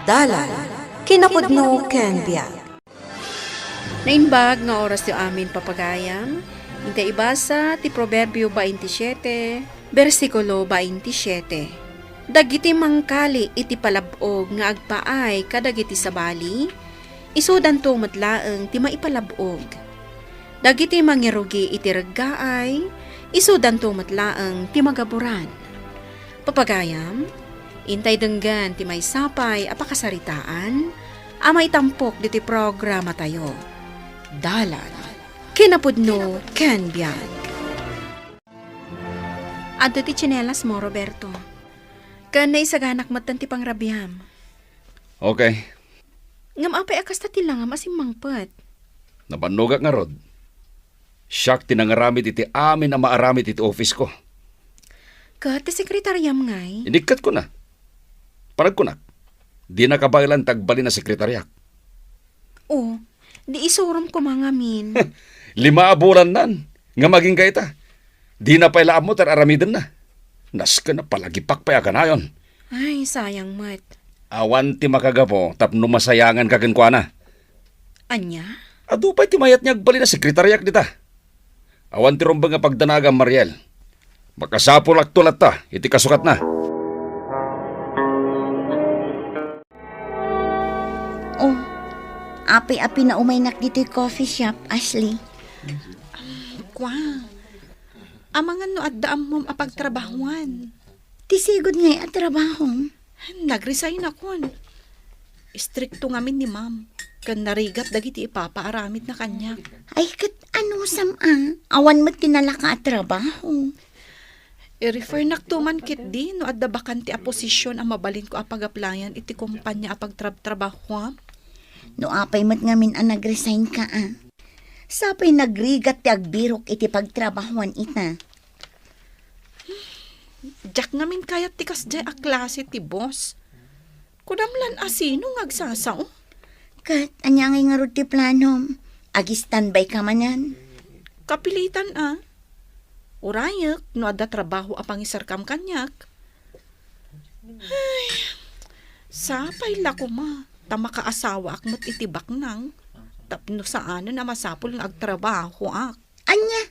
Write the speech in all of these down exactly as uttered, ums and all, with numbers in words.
Dalan, kinapudno ken biag. Naimbag nga orasyo amin, papagayam. Inta ibasa ti Proverbio baintisiete, bersikulo baintisiete. Dagiti mangkali iti palab-og nga agpaay kadagiti sabali, isudanto met laeng ti maipalab-og. Dagiti mangirugi iti reggaay, isudanto met laeng ti magaburan. Papagayam, intay denggen ti maysa pay a pakasaritaan a maitampok ditoy programatayo. Dalan, kinapudno ken biag. Adda ti tsinelas mo, Roberto. Ken naisaganak metten ti pangrabiam. Okay. Ngem apay a kasta ti langam a simmangpet? Nabannogak ngarud. Siak ti nangaramid iti amin a maaramid iti office ko. Ket ti sekretariam ngay? Inikkatko na. Panagkunak, dina kabaelan ti agbalin a sekretariak. O, di isurom koma ngamin. Lima a bulannan nga agingga ita. Dina pay la ammo ti ar-aramidenna. Nasken a palagipak pay a kanayon. Ay, sayang met. Awan ti makagapu tapno masayanganka kenkuana. Ania? Adu pay ti mayat nga agbalin a sekretariak dita. Awan ti rumbeng a pagdanagam, Mariel. Makasapulakto latta iti kasukatna. Oh, apay a pinaumaynak ditoy coffee shop, Ashley? Kua, amangan no adda ammom a pagtrabahuan. Ti sigud ngay a trabahom? Nag-resignakon. Istrikto ngamin ni Ma'am, ken narigat dagiti ipapaaramidna kaniak. Ay, ket anusam a? Awan met ti nalaka a trabaho. I-refernakto man ketdi no adda bakante a posisyon a mabalinko a pag-applyan iti kompania a pagtrabtrabahuam. No apay met ngamin a nag-resignka a? Sapay nagrigat ti agbirok iti pagtrabahuan ita. Diak ngamin kayat ti kasdiay a klase ti boss. Kunam lan a sino nga agsasao? Ket ania ngay ngarud ti planom? Ag-standby ka manen? Kapilitan a. Urayek no adda trabaho a pangisarkam kaniak. Ay, sapay la koma ta makaasawaak met iti baknang tapno saanen a masapul nga agtrabahoak. Ania?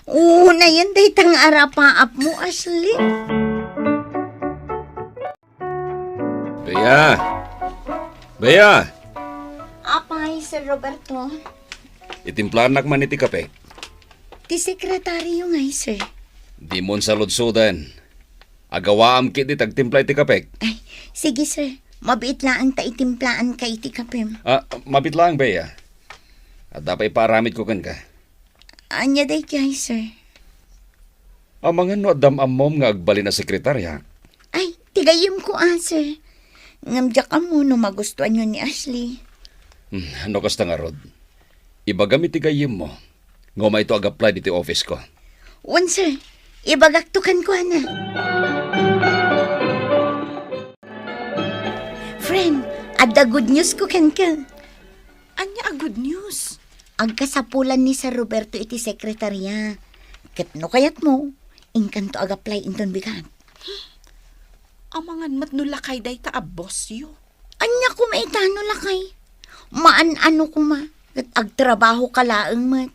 Unayen dayta nga arapaapmo, Ashley. Bea! Bea! Apay, Sir Roberto? Itimplaannak man iti kape. Ti sekretario ngay, sir. Dimon saludsoden. Agawaam ketdi ti agtimpla iti kapek. Ay, sige, sir. Mabiit laeng ta itimplaanka iti kapem. Ah, mabiit laeng, Bea. Adda pay ipaaramidko kenka. Ania daydiay, sir? Amangan no addam ammom nga agbalin a sekretarya? Ay, ti gayyemko a, sir. Ngem diak ammo no magustuanyo ni Ashley. Hmm, no kasta ngarud, ibagam iti gayyemmo nga umayto ag-apply ditoy office ko. Wen, sir. Ibagakto kenkuana. Friend, adda good news ko kenka. Ania a good news? Agkasapulan ni Sir Roberto iti sekretarya. Ket no kayatmo, inkanto ag-apply inton bigat. Amangan met no lakay dayta a bossyo. Ania koma ita no lakay? Maan-ano koma, ket agtrabahoka laeng met.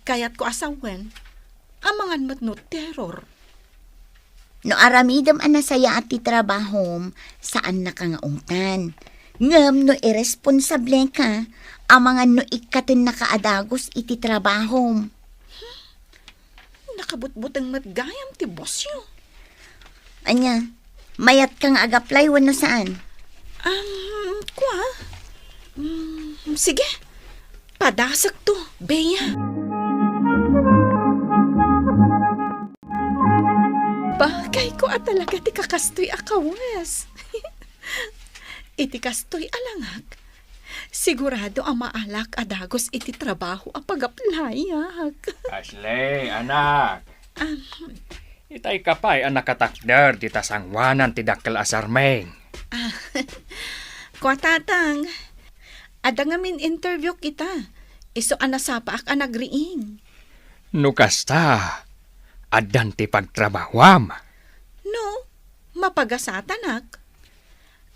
Kayatko a sawen, amangan met no terror. No aramidem a nasayaat ti trabahom, saannaka nga ungtan. Ngem no iresponsableka, amangan no ikkatennaka a dagus iti trabahom. Nakabutbuteng met gayam ti bossyo. Ania, mayatka nga ag-apply wenno saan? Um, kua? Mm, sige. Padasekto, Bea. Bagayko a talaga ti kakastoy a kawes. Iti kastoy a langak, sigurado a maalak a dagus iti trabaho a pag-applyak. Ashley, anak. Ah. Itay ka pay a nakatakder dita sangoanan ti dakkel a sarming. Ah, kua, Tatang, adda ngamin interview kita. Isu a nasapaak a nagriing. No kasta, addan ti pagtrabahoam. No, a pagasatanak.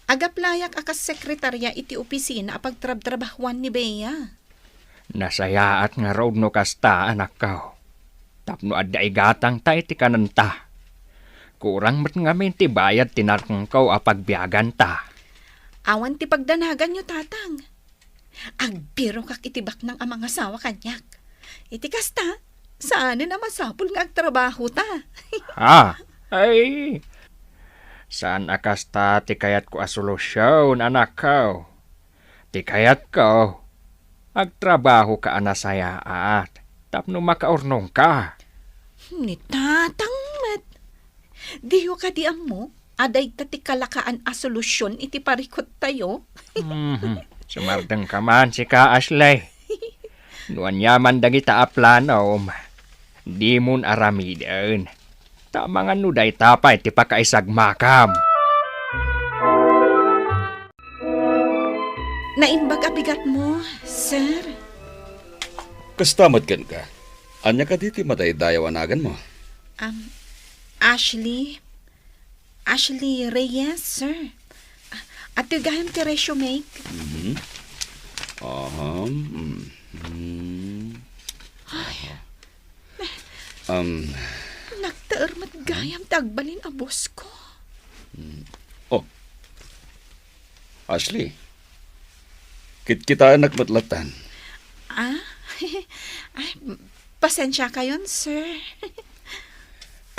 Agaplayak a kas sekretaria iti opisina a pagtrabtrabahuan ni Bea. Nasayaat ngarud no kasta, anakko. Tapno adda igatangta iti kanenta. Kurang met ngamin ti bayad ti narkengko a pagbiaganta. Awan ti pagdanaganyo, Tatang. Agbirokak iti baknang a mangasawa kaniak. Iti kasta, saanen a masapul nga agtrabahota. Ha? Ay, saan a kasta ti kayatko a solusion, anakko. Ti kayatko, agtrabahoka a nasayaat tapno makaurnongka. Ni Tatang met. Diyo kadi ammo a dayta ti kalakaan a solusion iti parikuttayo? Mhm. Sumardengka man, sika, Ashley. No aniaman dagita a planom, dimon aramiden. Ta amangan no dayta pay ti pakaisagmakam. Naimbag a bigatmo, sir. Kasta met kenka. Ania kadi ti madaydayaw a naganmo? Um, Ashley. Ashley Reyes, sir. Adtoy gayam ti resume. Mhm. Aha. Mhm. Ay. Um, nagtaer met gayam ti agbalin a boss ko. Mm. Oh. Ashley, kitkitaennak met lattan. Ah? Ay, pasensiakayon, sir.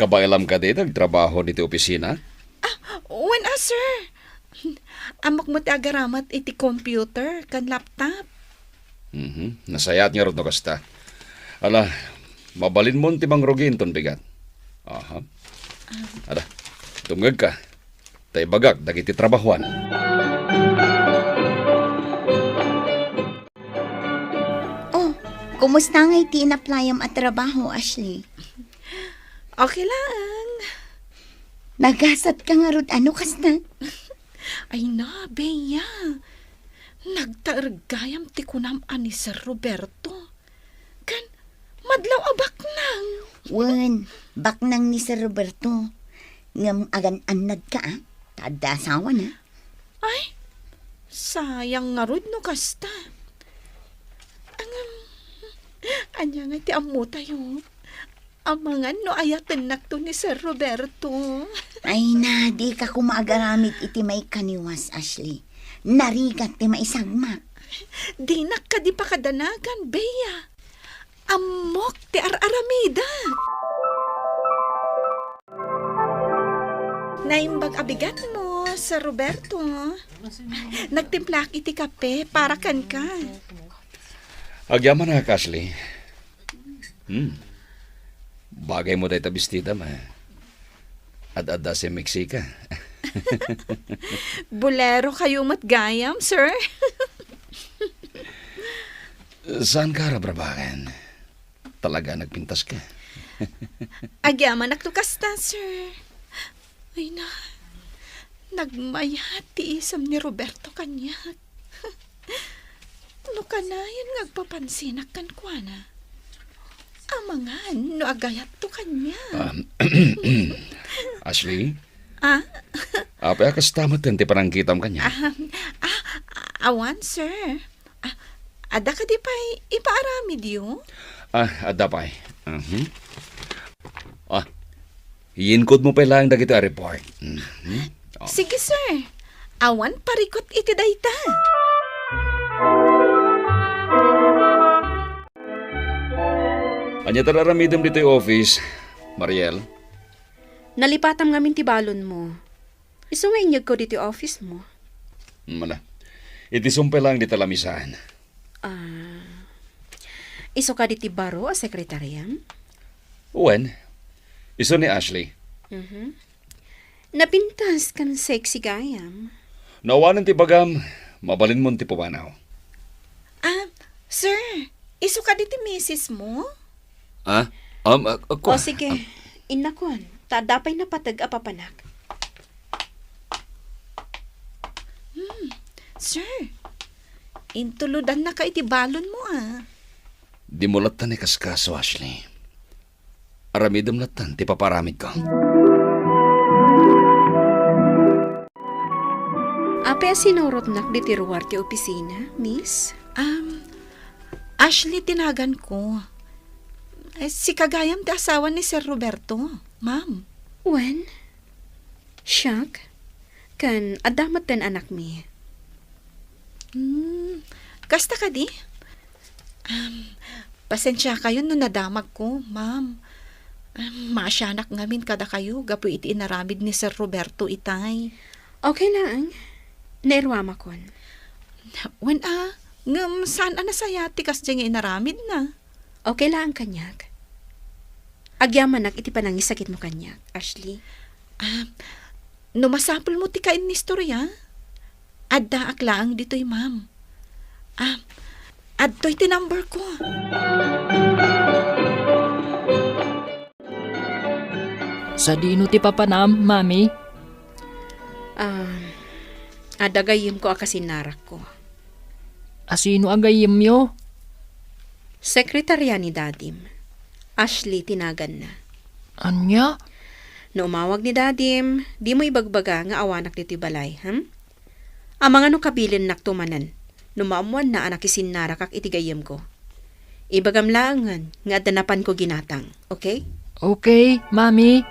Kabaelam kadi ti agtrabaho iti opisina? Ah, wen a, sir. Ammok met ti agaramat iti computer ken laptop. Mhm. Nasayaat ngarud no kasta. Ala, mabalinmon ti mangrugi inton bigat. Aha. Ada, dumngegka. Ta ibagak dagiti trabahoan. Oh, kumusta ngay ti in-applyam a trabaho, Ashley? Okay lang. Nagasatka ngarud a no kasta? Ay na, Bea. Nagtaer gayam ti kunam a ni Sir Roberto. Ken, madlaw a baknang. Wen, baknang ni Sir Roberto. Ngem agan-annadka, a? Ta adda asawana. Ay, sayang ngarud no kasta. Ngem, ania nga ti ammotayo? Amangan no ayatennakto ni Sir Roberto. Ay na, dika koma agaramid iti maikaniwas, Ashley. Narigat ti maisagmak. Dinak kadi pakadanagan, Bea. Ammok ti ar-aramidak. Naimbag a bigatmo, Sir Roberto. Nagtimplaak iti kape para kenka. Agyamanak, Ashley. Hmm. Bagaymo dayta bestidam, a. Ad-adda si Mexica. Bolero kayo met gayam, sir. Saanka a rabrabaken? Talaga nagpintaska. Agyamanak no kasta, sir. Ay na, nagmayat ti isem ni Roberto kaniak. No kanayon nga agpapansinak kenkuana, amangan no agayatto kaniak. Um, Ashley? Ah? Apay a kasta met ti panangkitam kaniak? Ah, ah, awan, sir. Ah, adda kadi pay ipaaramidyo? Ah, adda pay. Mhm. Ah, inkudmo pay laeng dagitoy a report. Mhm. Oh. Sige, sir. Awan parikut iti dayta. Ania ti ar-aramidem ditoy office, Mariel? Nalipatam ngamin ti balonmo. Isu nga inyegko ditoy office mo. Mala. Iti sumpay laeng dita lamisaan. Ah, isu kadi ti baro a sekretariam? Wen, isu ni Ashley. Mhm. Napintas ken sexy gayam. No awanen ti bagam, mabalinmon ti pumanaw. Ah, sir, isu kadi ti misis mo? Ah? Um, ah, ah, O, kua-, sige. ah. Innakon, ta adda pay napateg a papanak. Hmm, sir, intulodannaka iti balon mo, ah. Dimo lattan ikaskaso, Ashley. Aramidem lattan ti paparamidko. Apay a sinurotnak ditoy ruar ti opisina, miss? Um, Ashley ti naganko. Eh, sika gayam ti asawa ni Sir Roberto, ma'am. Wen? Siak? Ken adda met ti anakmi. Hmm, kasta kadi? Um, Pasensiakayon no nadamagko, ma'am. Um, maasianak ngamin kadakayo gapu iti inaramid ni Sir Roberto itay. Okay laeng. Nairuamakon. Wen a, ngem saan a nasayaat ti kasdiay nga inaramidna. Okay laeng kaniak. Agyamanak iti panangisakitmo kaniak, Ashley. Ah, no masapulmo ti kainnistoria, addaak laeng ditoy, ma'am. Ah, adtoy ti number ko. Sadino ti papanam, Mami? Ah, adda gayyemko a kasinnarakko. Asino a gayyemyo? Sekretaria ni Dadim. Ashley ti naganna. Ania? No umawag ni Dadim, dimo ibagbaga nga awanak ditoy balay, hmm? Amangan no kabilinnakto manen no maammoanna a nakisinnarakak iti gayyemko. Ibagam laengen nga adda napanko ginatang, okay? Okay, Mami.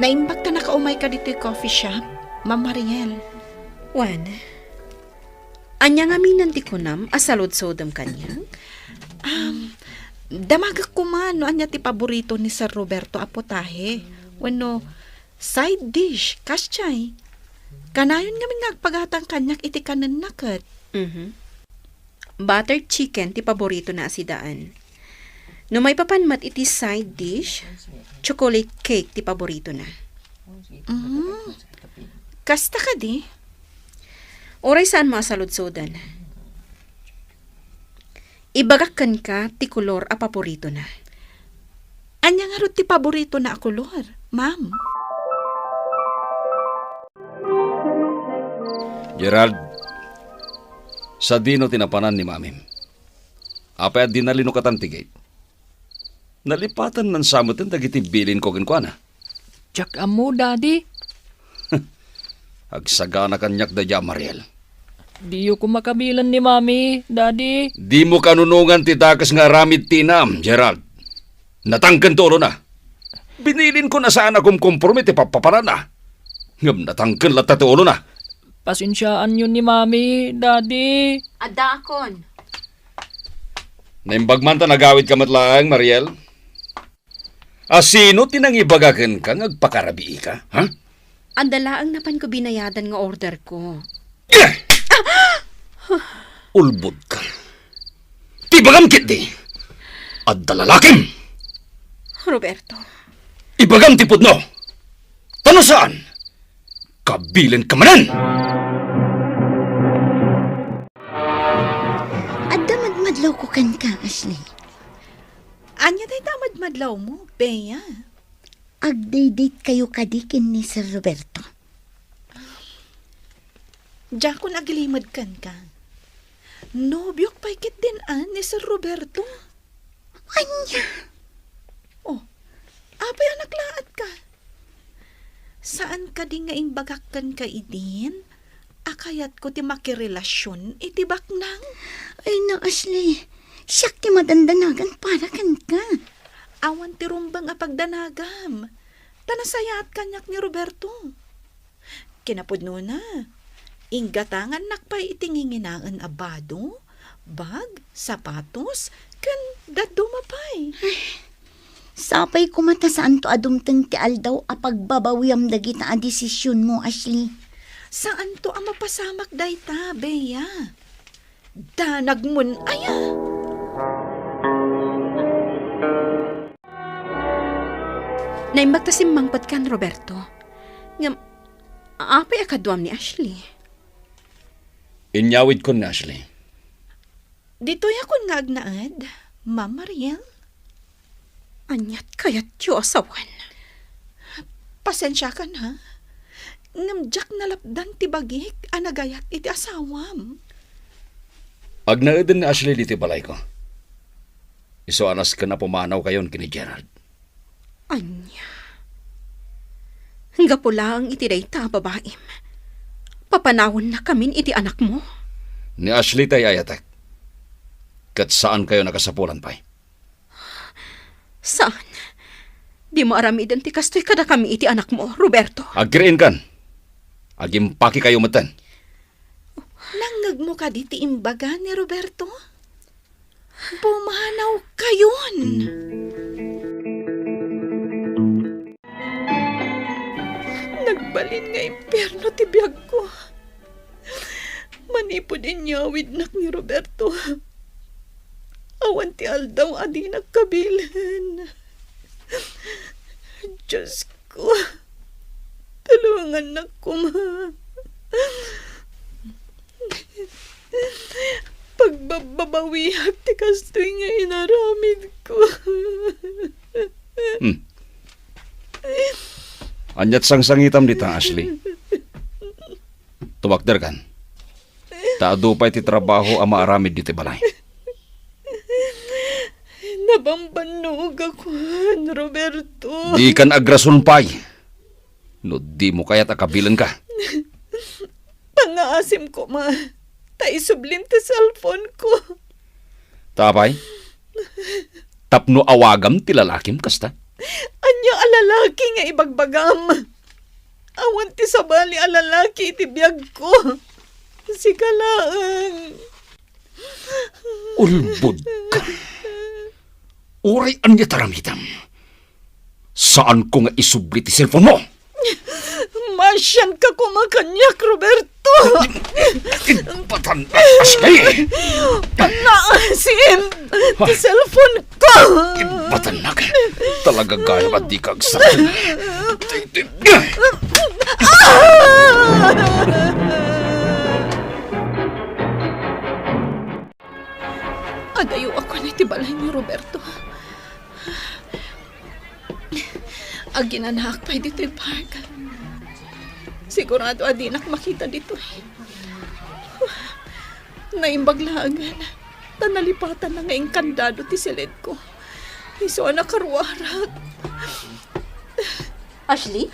Naimbag ta nakaumayka ditoy coffee shop, Ma'am Mariel. Wen, ania ngamin ti kunam a saludsodem kaniak? Um, damagek koma no ania ti paborito ni Sir Roberto a putahe wenno side dish, kasdiay. Kanayon ngamin nga agpagatang kaniak iti kanenna ket. Mhm. Butter chicken ti paboritona a sidaan. No maipapan met iti side dish, chocolate cake ti paboritona. Mm. Kasta kadi? Uray saanmo a saludsoden. Ibagak kenka ti kolor a paboritona. Ania ngarud ti paboritona a kolor, ma'am? Gerald, sadino ti napanan ni Mamim? Apay a di nalinukatan ti gate? Nalipatannan sa metten dagiti bilinko kenkuana. Diak ammo, Daddy. Agsagana kaniak daydiay a Mariel. Diyo koma kabilen ni Mami, Daddy. Dimo kanunongan ti dakes nga aramid ti inam, Gerald. Natangken ti ulona. Binilinko a saan a kumkomporme ti papapananna. Ngem natangken latta ti ulona. Pasensiaanyo ni Mami, Daddy. Addaakon. Naimbag man ta nagawidka met laeng, Mariel. A sino ti nangibaga kenka nga agpakarabiika, ha? Adda laeng napanko binayadan nga orderko. Eh! Ulbodka. Ti ibagam ketdi, adda lalakim. Roberto. Ibagam ti pudno. Ta no saan, kabilenka manen. Adda madmadlawko kenka, Ashley. Ania dayta a madmadlawmo, Bea? Agdate-datekayo kadi ken ni Sir Roberto? Diakon aglimed kenka. Nobiok pay ketdin a ni Sir Roberto. Ania? Oh, apay a naklaatka? Saan kadi nga imbagak kenka idin a kayatko ti makirelasion iti baknang? Ay na, Ashley, siak ti madandanagan para kenka. Awan ti rumbeng a pagdanagam, ta nasayaat kaniak ni Roberto. Kinapudnona, inggatangannak pay iti nginginaen a bado, bag, sapatos, ken dadduma pay. Ay, sapay koma ta saanto a dumteng ti aldaw a pagbabawiam dagita a desisionmo, Ashley. Saanto a mapasamak dayta, Bea. Danagmon aya? Naimbag ta simmangpet kan Roberto. Ngem, apay a kaduam ni Ashley? Inyawidkon ni Ashley. Ditoyakon nga agnaed, Ma'am Mariel. Aniat kayatyo a sawen? Pasensiakan, ha? Ngem diak nalapdan ti bagik a nagayat iti asawam. Agnaeden ni Ashley ditoy balayko. Isu a nasken a pumanawkayon ken ni Gerald. Ania? Gapu laeng iti dayta a babaim, papanawennakamin iti anakmo? Ni Ashley ti ay-ayatek, ket saankayo a nakasapulan pay. Saan. Dimo aramiden ti kastoy kadakami iti anakmo, Roberto. Agkiriinkan. Agimpakekayo metten. Nangngegmo kadi ti imbaga ni Roberto? Pumanawkayon! Nagbalin nga impierno ti biagko. Manipud inyawidnak ni Roberto, awan ti aldaw a dinak kabilen. Diosko, tulongannak koma. Pagbabbabawiak ti kastoy nga inaramidko. Hmm. Aniat sangsangitam dita, Ashley? Tumakderkan. Ta adu pay ti trabaho a maaramid ditoy balay. Nabambannogak, Juan Roberto. Dikan agrason pay. No dimo kayat a kabilenka. Pangngaasim koma, ta isublim ti cellphone ko. Ta apay? Tapno awagam ti lalakim kasta? Ania a lalaki nga ibagbagam? Awan ti sabali a lalaki iti biagko. Sika laeng. Ulbodka. Uray ania ti aramidem, saanko nga isubli ti cellphone mo. Masianka koma kaniak, Roberto. Imbatan, Ashley. Pangngaasim ti cellphone ko. Imbatan, talaga gayam a dika agsakit. Ah! Adayo a kuan iti balay ni Roberto. Aginanaak pay ditoy park. Sigurado a dinak makita ditoy. Naimbag laengen, ta nalipatanna nga inkandado ti siledko. Isu a nakaruarak. Ashley?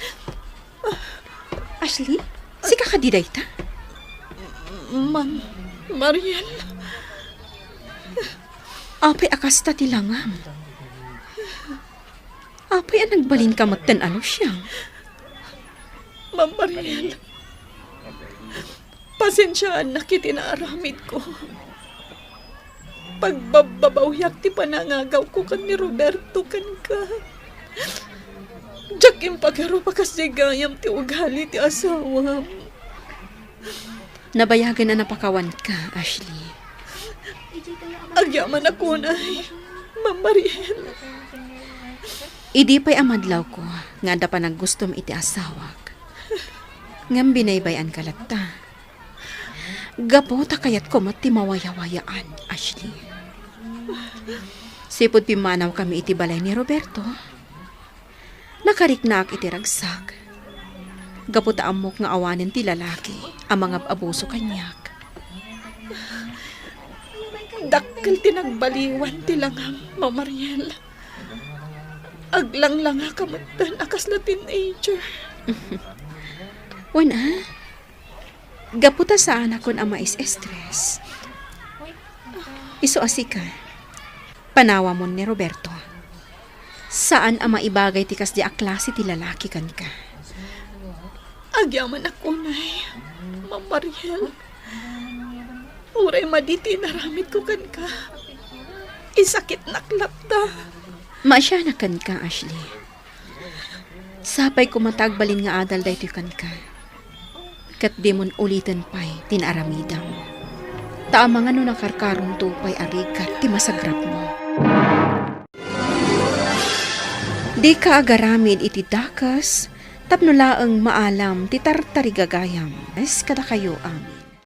Ashley? Sika kadi dayta? Ma'am Mariel. Apay a kasta ti langam? Apay a nagbalinka metten a lusiang? Ma'am Mariel, pasensiaannak iti naaramidko. Pagbabbabawiak ti panangagawko ken ni Roberto kenka. Diak impagarup a kasdiay gayam ti ugali ti asawam. Nabayagen a napakawanka, Ashley. Agyamanak unay, Ma'am Mariel. Idi pay a madlawko nga adda panaggustom iti asawak, ngem binaybay-anka latta. Gapu ta kayatko met ti mawayawayaan, Ashley. Sipud pimmanawkami iti balay ni Roberto, nakariknaak iti ragsak. Gapu ta ammok nga awanen ti lalaki a mangab-abuso kaniak. Dakkel ti nagbaliwan ti langam, Ma'am Mariel. Aglanglangaka metten a kasla teenager. Wen a, gapu ta saanakon a mais-stress. Isu a sika, panawamon ni Roberto. Saan a maibagay ti kasdi a klase ti lalaki kenka. Agyamanak unay, Ma'am Mariel. Uray madi ti inaramidko kenka, isakitnak latta. Maasianak kenka, Ashley. Sapay koma ta agbalin nga adal daytoy kenka, ket dimon uliten pay ti naaramidem. Ta amangan no nakarkaronto pay a rigat ti masagrapmo. Dika agaramid iti dakes tapno laeng maalam ti tartarigagayam. Kadakayo amin.